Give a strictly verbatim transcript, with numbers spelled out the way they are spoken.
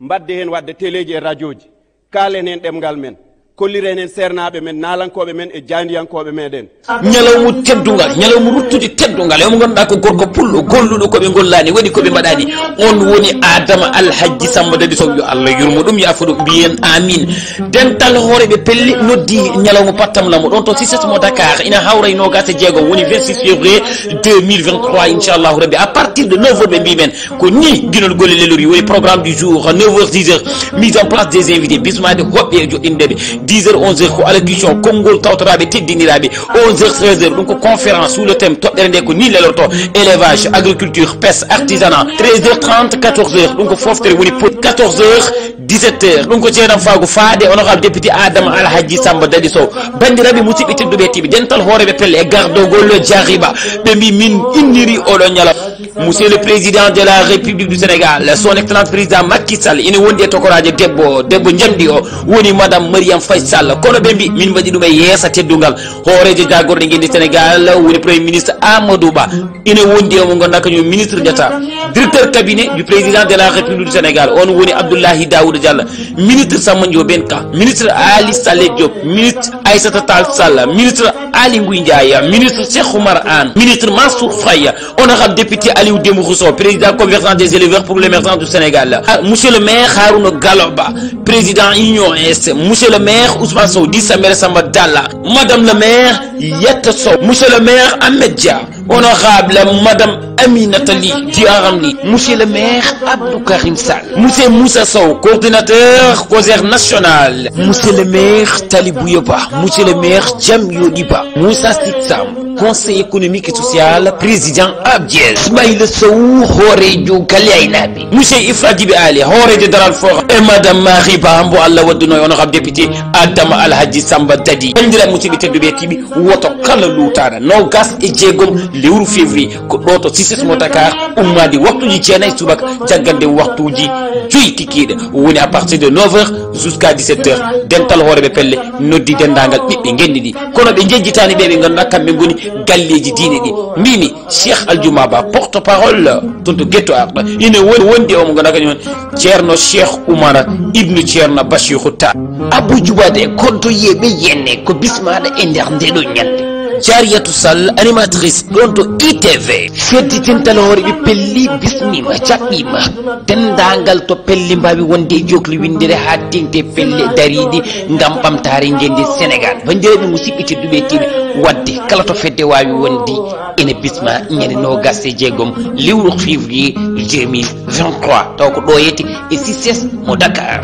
Mbaɗde heen waɗde teleeji e rajooji, kaalen heen ɗemngal men, kolliren heen seernaaɓe men, naalankooɓe men e jaayndiyankooɓe meɗen. Ñalawma teddungal, ñalawma ruttude teddungal, emo ngonɗa ko gorko pullo, golluɗo ko ɓe ngollani, waɗi ko ɓe mbaɗani. On woni Adama Alhajji Samba Dadi Sow, yo Allah yurmo ɗum, yaafo ɗum, mbiyen amin. Dental hooreɓe pelle noddi ñalawma pattam lamo ɗon to sises mo Dakar, ina hawra e nogas e jeegom, woni vingt-six février deux mille vingt-trois, inchallahu rabbi, à partir de neuf heures ɓe mbi men. Ko ni ginol golle lelori, woni programme du jour, neuf heures, dix heures, mise en place des invités, bismade hoɓɓe e joɗɗindeɓe, dix heures, onze heures, ko allocution, konngol tawtoraɓe teddiniraɓe, onze heures, treize heures, ɗum ko conférence sous le thème, toɓɓere nde ko ni lelorto, élevage, agriculture, pêche, artisanat, treize heures trente, quatorze heures, ɗum ko foftere woni pot, quatorze heures, dix-sept heures, ɗum ko ceeɗam faago faade honorable député Adama Alhaji Samba Dadi Sow. Bandiraɓe, musidɓe tedduɓe, tiɓe dental hooreɓe pelle e gardogol jariba, ɓe mbi min inniri oɗo ñalawma. Monsieur le Président de la République du Sénégal, son excellence président Macky Sall, ina wondi e tokoraajo debbo, debbo njamndi o, woni madame Mariam Faye Sall. Kono ɓe mbi min mbaɗi ɗum e yeesa teddungal. Hooreejo jaagorɗe ngenndi Sénégal woni premier ministre Amadou Ba. Ina wondi e mo ngonnduɗaa kañum ministre d'État, directeur cabinet du président de la République du Sénégal, on woni Abdoulaye Daouda Diallo, ministre Samba Ndiobène Ka, ministre Ali Saleh Diop, ministre Aïssata Tall Sall, ministre Aly Ngouille Ndiaye, ministre Cheikh Oumar Anne, ministre Mansour Faye, honorable député Aliou Dembourou Sow, président convergence des éleveurs pour l'émergence du Sénégal. Ah, monsieur le maire Harouna Gallo Ba, président Union Est, monsieur le maire Ousmane Sow, dit Samuel Samba Dalla, madame le maire Yatta Sow, monsieur le maire Ahmed Dia, honorable madame Aminata Ly, dit Aram Ly, monsieur le maire Abdou Karim Sall, monsieur Moussa Sow, coordinateur COJER national, monsieur le maire Talibou Yoba, monsieur le maire Jam Yodiba, Moussa Sitsam, conseil économique et social, président Abdiel, Ismaïla Sow, hooreejo galle aynaaɓe, monsieur Ifra Djibi Ali, hooreejo daral forum, e madame Marie Ba, mbo Allah wadduno e honorable député Adama Alhaji Samba Dadi. Banndiraaɓe musidɓe tedduɓe e tiɓe, woto kala luutaɗo, nogas e jeegom lewru février, ko ɗo to sises mo Dakar, ummade waktuji jeenayi subaka, jaggande waktuji joyi kikiiɗe, woni à partir de neuf heures jusqu'à dix-sept heures, dental hooreɓe pelle noddi denndaangal ɓiɓɓe ngenndi ndi. Kono ɓe njejjitaani ɓe ɓe ngannduɗaa kamɓe ngoni galleeji diine ɗi. Mbimi Cheikh Aldiouma Ba, porte-parole toon to Guetto Arɗo, ina woni wondi e o mo ngannduɗaa kañum woni Ceerno Cheikh Oumar Ibnu Ceerno Bachirou Tall. Abou Djouba de, konto yeɓe yenne ko bismaɗo e nder nde ɗo ñande. Jariatou Sall, animatrice ɗon to I T V. Fedde dental hooreɓe pelli bismima, jaɓɓima. Denndaangal to pelle mbaawi wonde e jookli winndere haa teeŋti e pelle dariiɗe ngam ɓamtaare ngenndi Sénégal. Banndiraaɓe musidɓe tedduɓe e tiiɓe, waɗde kala to fedde waawi wonde ene bisma ñande noogas e jeegom lewru février deux mille vingt-trois. Taw ko ɗo yeti e sises mo Dakar.